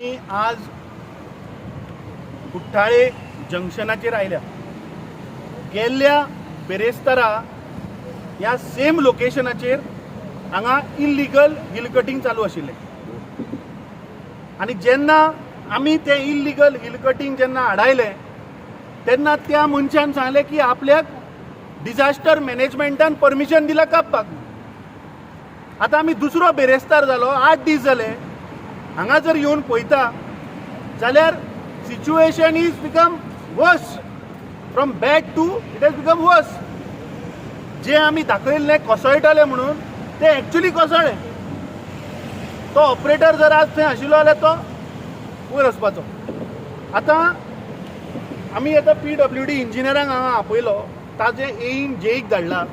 मी आज कुठ्ठाळे जंक्शनाचेर आयल्या. गेल्ल्या बिरेस्तारा ह्या सेम लोकेशनाचेर हांगा इल्लिगल हिल कटींग चालू आशिल्लें आनी जेन्ना आमी तें इल्लिगल हिल कटींग जेन्ना आडायलें तेन्ना त्या मनशान सांगलें की आपल्याक डिझास्टर मॅनेजमेंटान परमिशन दिलां कापपाक. आतां आमी दुसरो बिरेस्तार जालो, 8 दीस जाले. हांगा जर येवन पळयता जाल्यार situation is become worse. From bad to it has become worse. जे आमी दाखयल्लें कोसळटालें म्हणून, तें एक्चुली कोसळ्ळें. तो ऑपरेटर जर आज थंय आशिल्लो जाल्यार तो वयर वचपाचो. आतां आमी आतां पीडब्ल्यूडी इंजिनियरांक हांगा आपयलो. ताजे एईन जेईक धाडला.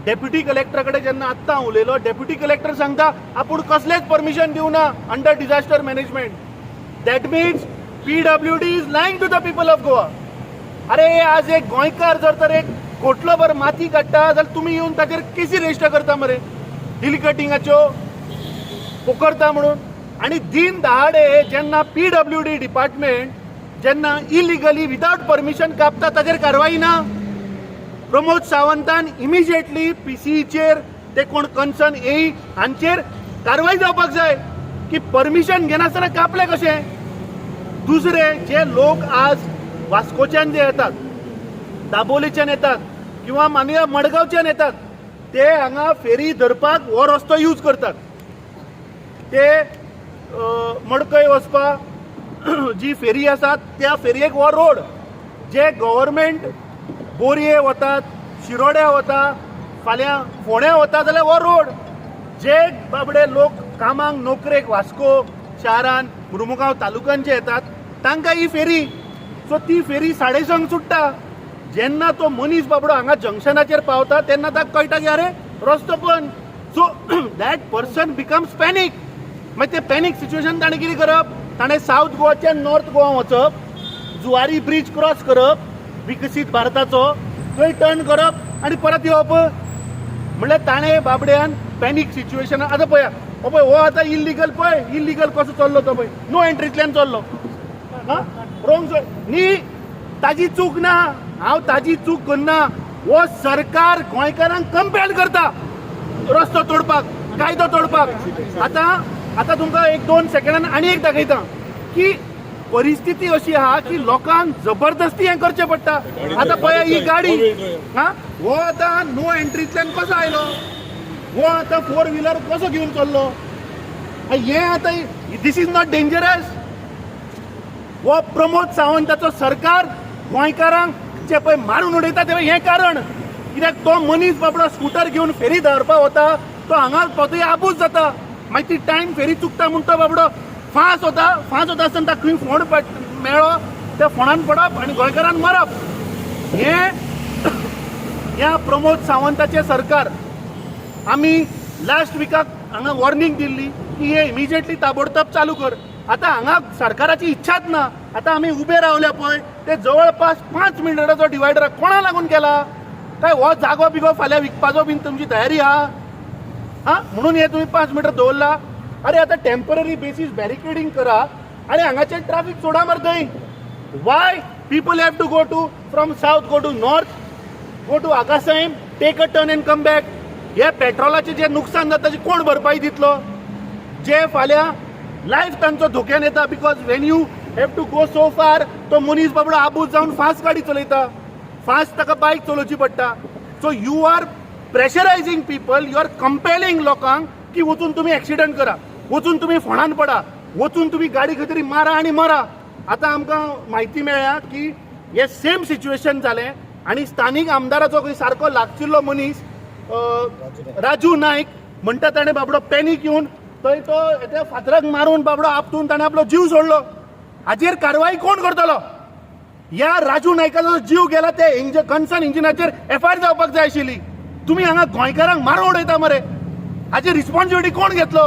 डेप्युटी कलेक्टरा कडेन जेन्ना आत्तां हांव उलयलो, डेप्युटी कलेक्टर सांगता आपूण कसलेंच परमिशन दिवना under disaster management. That means PWD is lying to the people of Goa. अरे, आज एक गोंयकार जर तर एक गोटलोभर माती काडटा जाल्यार तुमी येवन ताचेर केसी रजिस्टर करता मरे, हिल कटिंगाच्यो पोखरता म्हणून. आनी दिन दहाडे जेन्ना पीडब्ल्यूडी डिपार्टमेंट जेन्ना इलिगली विदाउट परमिशन कापता, ताचेर कारवाई ना. प्रमोद सावंतान इमिजिएटली पीसीचेर ते कोण कन्सर्न एई हांचेर कारवाई जावपाक जाय की परमिशन घेनासतना कापले कशें. दुसरे, जे लोक आज वास्कोच्यान जे येतात, दाबोलीच्यान येतात किंवा मानूया मडगांवच्यान येतात, ते हांगा फेरी धरपाक हो रस्तो यूज करतात. ते मडकय वचपाक जी फेरी आसा त्या फेरयेक हो रोड. जे गव्हर्मेंट बोरये वतात, शिरोड्या वता, फाल्यां फोंड्या वता जाल्यार हो रोड. जे बाबडे लोक कामाक, नोकरेक वास्को शारान, मुर्मुगांव तालुक्यांचे येतात, तांकां ही फेरी. सो ती फेरी 6:30 सुट्टा. जेन्ना तो मनीस बाबडो हांगा जंक्शनाचेर पावता तेन्ना ताका कळटा की अरे, रस्तो बंद. So that person becomes panic. मागीर ते पॅनीक सिच्युएशन ताणें कितें करप? ताणें सावथ गोवाच्यान नॉर्थ गोवा वचप, जुवारी ब्रीज क्रॉस करप, विकसीत भारताचो थंय टर्न करप आनी परत येवप. म्हणल्यार ताणें बाबड्यान पॅनीक सिच्युएशन. आतां पळया, हो पळय, हो आतां इल्लिगल पळय, इल्लिगल कसो चल्लो तो पळय. नो एंट्रींतल्यान चल्लो. हा, रोंग न्ही, ताजी चूक ना. हांव ताजी चूक करना. हो सरकार गोंयकारांक कंपेल करता रस्तो तोडपाक, कायदो तोडपाक. आतां आतां तुमकां एक दोन सेकंडान आनी एक दाखयता की परिस्थिती अशी आहा की लोकांक जबरदस्ती हें करचें पडटा. आतां पळया ही गाडी. हा, हो आतां नो एंट्रींतल्यान कसो आयलो? हो आतां फोर व्हिलर कसो घेवन चल्लो हें? आतां this is not dangerous? हो प्रमोद सावंताचो सरकार गोंयकारांक जे पळय मारून उडयता ते हें कारण. कित्याक तो मनीस बाबडो स्कुटर घेवन फेरी धरपाक वता, तो हांगा पावता आबूज जाता. मागीर ती टायम फेरी चुकता म्हूण तो बाबडो फास्ट वता. फास्ट वता आसतना ताका खंय फोंड मेळ्ळो, त्या फोंडान पडप आनी गोंयकारान मरप. हें ह्या प्रमोद सावंताचें सरकार. आमी लास्ट विकाक हांगा वॉर्निंग दिल्ली की हे इमिजिएटली ताबडतोब चालू कर. आतां हांगा सरकाराची इच्छाच ना. आतां आमी उबे रावल्या पळय, ते जवळपास 5 मिनटाचो डिवायडर कोणा लागून केला काय? हो जागो बिगो फाल्यां विकपाचो बीन तुमची तयारी आहा हा, म्हणून हे तुम्ही 5 मिटर दवरला? अरे, आतां टेम्पररी बेसीस बॅरिकेडिंग करा आनी हांगाचे ट्राफीक सोडा मरे थंय. Why people have to go to from south, go to north, go to Agassaim, take a turn and come back? हे पेट्रोलाचें जे नुकसान जाता ताची कोण भरपाई दितलो? जे फाल्यां लायफ तांचो धोक्यान येता, because when you have to go so far, तो मनीस बाबडो आबूज जावन फास्ट गाडी चलयता, फास्ट ताका बायक चलोवची पडटा. So you are pressurizing people, you are compelling लोकांक की वचून तुमी एक्सिडंट करा, वचून तुमी फोंडान पडा, वचून तुमी गाडी खंय तरी मारा आनी मरा. आतां आमकां म्हायती मेळ्ळ्या की हे सेम सिच्युएशन जालें आनी स्थानीक आमदाराचो खंय सारको लागशिल्लो मनीस राजू नायक म्हणटा, ताणें बाबडो पॅनीक येवन थंय तो त्या फातराक मारून, बाबडो आपटून ताणें आपलो जीव सोडलो. हाचेर कारवाई कोण करतलो? ह्या राजू नायकाचो जीव गेला ते कन्सर्न इंजिनाचेर एफआयआर जावपाक जाय आशिल्ली. तुमी हांगा गोंयकारांक मारून उडयता मरे. हाची रिस्पॉन्सिबिलिटी कोण घेतलो?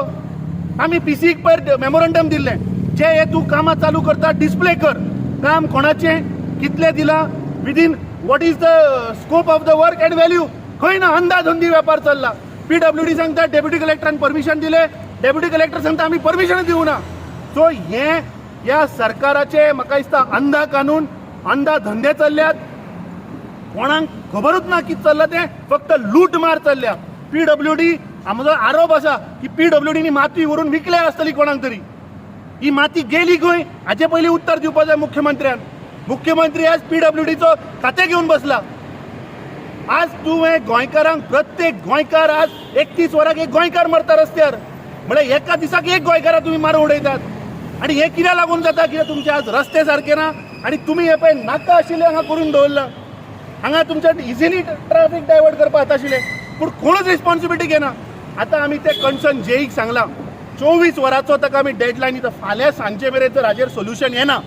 आमी पीसीक पयर मेमोरंडम दिल्लें, जे हे तूं कामां चालू करता, डिस्प्ले कर, काम कोणाचें, कितलें दिलां, within what is the scope of the work and value. खंय ना, अंदाधुंदी वेपार चल्ला. पीडब्ल्यूडी सांगता डेप्युटी कलेक्टरान परमिशन दिले. डेप्युटी कलेक्टर सांगता आमी परमिशन दिवना. सो हें ह्या सरकाराचे म्हाका दिसता अंधा कानून, अंधा धंदे चल्ल्यात. कोणाक खबरूच ना कितें चल्लां तें, फक्त लूट मार चल्ल्या. पीडब्ल्यूडी, आमचो आरोप आसा की पीडब्ल्यूडीनी माती व्हरून विकल्या आसतली कोणाक तरी. ही माती गेली खंय हाचे पयलीं उत्तर दिवपाक जाय मुख्यमंत्र्यान. मुख्यमंत्री आज पीडब्ल्यूडीचो खातें घेवन बसला. आज तुवें गोंयकारांक, प्रत्येक गोंयकार आज 31 वरांक एक गोंयकार मरता रस्त्यार. म्हळ्यार एका दिसाक एक गोंयकाराक तुमी मारून उडयतात. आनी हें कित्याक लागून जाता? कित्याक तुमचे आज रस्ते सारके ना आनी तुमी हे पळय नाका आशिल्लें हांगा करून दवरलां. हांगा तुमच्या इजिली ट्राफीक डायवर्ट करपाक जाता आशिल्लें, पूण कोणूच रिस्पॉन्सिबिलिटी घेना. आतां आमी ते कन्सर्न जेईक सांगलां, 24 वरांचो ताका आमी डेडलायन दिता. फाल्यां सांजे मेरेन जर हाजेर सोल्युशन येना,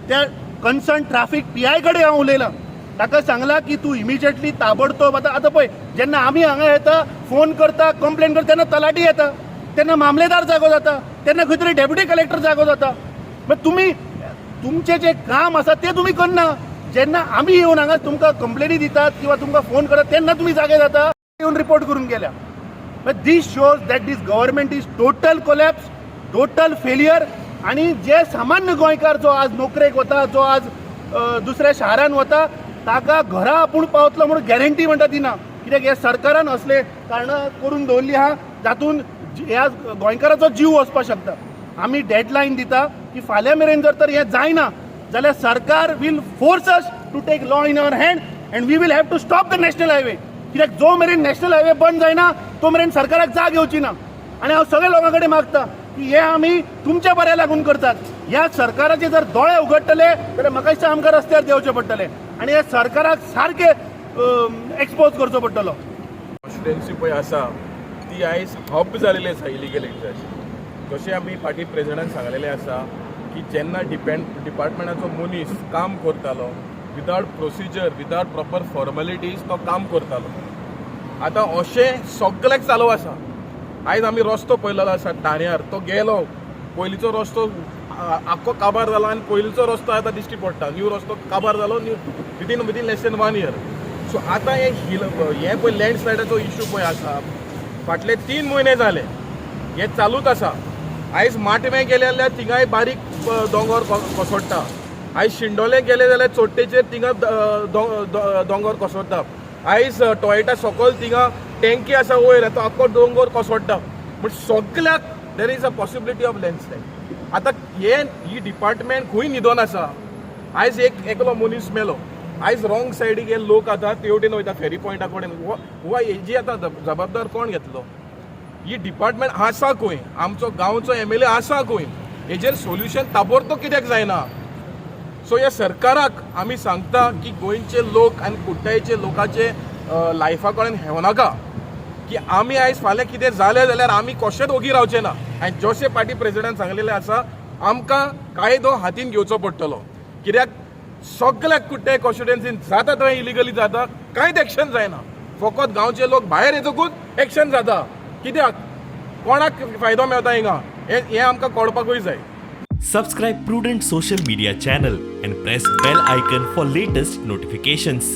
त्या कन्सर्न ट्राफीक पीआय कडेन हांव उलयलां. ताका सांगलां की तूं इमिजिएटली, ताबडतोब. आतां आतां पळय, जेन्ना आमी हांगा येता, फोन करता, कंप्लेन करता, तेन्ना तलाठी येता, तेन्ना मामलेदार जागो जाता, तेन्ना खंय तरी डेप्युटी कलेक्टर जागो जाता. मागीर तुमी तुमचें जें काम आसा तें तुमी करना. जेन्ना आमी येवन हांगा तुमकां कंप्लेनी दितात किंवा तुमकां फोन करतात, तेन्ना तुमी जागे जाता, येवन रिपोर्ट करून गेल्या. But this shows that this government is total collapse, total failure. आणि जे सामान्य गोंयकार जो आज नोकरेक वता, जो आज दुसऱ्या शारान वता, ताका घरा आपूण पावतलो म्हणून गॅरंटी म्हणटा ती ना. कित्याक हे सरकारान असले कारणां करून दवरली आहा, जातून ह्या गोंयकाराचो जीव वचपाक शकता. आमी डेडलायन दिता की फाल्यां मेरेन जर तर हें जायना जाल्यार सरकार will force us to take law in our hand and we will have to stop the national highway. कित्याक जो मेरेन नॅशनल हायवे बंद जायना, तो मेरेन सरकाराक जाग येवची ना. आनी हांव सगळ्या लोकां कडेन मागता की हे आमी तुमच्या बऱ्या लागून करतात. ह्या सरकाराचे जर दोळे उगडटले जाल्यार म्हाका दिसता आमकां रस्त्यार देंवचें पडटलें आनी ह्या सरकाराक सारकें एक्सपोज करचो पडटलो. कॉन्स्टिट्युएन्सी पळय आसा, ती आयज हब जालेली आसा इलिगल एक्झाची. जशें आमी फाटीं प्रेजिडेंटान सांगलेलें आसा की जेन्ना डिपार्टमेंटाचो मनीस काम करतालो without procedure, without proper formalities तो काम करतालो. आतां अशें सगल्याक चालू आसा. आयज आमी रस्तो पळयलेलो आसा ठाण्यार, तो गेलो. पयलींचो रस्तो आख्खो काबार जाला आनी पयलींचो रस्तो आतां दिश्टी पडटा. न्यू रस्तो काबार जालो new within less than one year. So आतां हे हिल, हे पळय लँडस्लायडाचो इशू पळय आसा, फाटले 3 म्हयने जाले हे चालूच आसा. आयज माटवे गेले जाल्यार थिंगाय बारीक दोंगर कोसळटा. आयज शिंडोले गेले जाल्यार चोडटेचेर थिंगा दोंगर कोसळटा. आयज टोयटा सकल थिंगा टँकी आसा वयर, तो आख्खो दोंगर कोसळटा. पूण सगल्याक there is a possibility of landslide. आतां हे ही डिपार्टमेंट खंय न्हिदोन आसा? आयज एक एकलो मनीस मेलो. आयज रॉंग सायडीक हे लोक आतां तेवटेन वयता, फेरी पॉयंटा कडेन. हो हेजी आतां जबाबदार कोण घेतलो? ही डिपार्टमेंट आसा खंय? आमचो गांवचो एमएलए आसा खंय? हेजेर सोल्युशन ताबडतोब कित्याक जायना? सो ह्या सरकाराक आमी सांगता की गोंयचे लोक आनी कुट्टायचे लोकांचे लायफा कडेन हेवनाका, की आमी आयज फाल्यां कितें जालें जाल्यार आमी कशेंच ओगी रावचे ना. आनी जशें पार्टी प्रेजिडेंट सांगलेलें आसा, आमकां कायदो हातीन घेवचो पडटलो, कित्याक सगल्याक कुट्टाय कॉन्स्टिट्युएन्सीन जाता थंय इलिगली जाता, कांयच एक्शन जायना. फकत गांवचे लोक भायर येतकूच एक्शन जाता. कित्याक कोणाक फायदो मेळटा हिंगा, हें हें आमकां कळपाकूय जाय. Subscribe Prudent Social Media channel and press bell icon for latest notifications.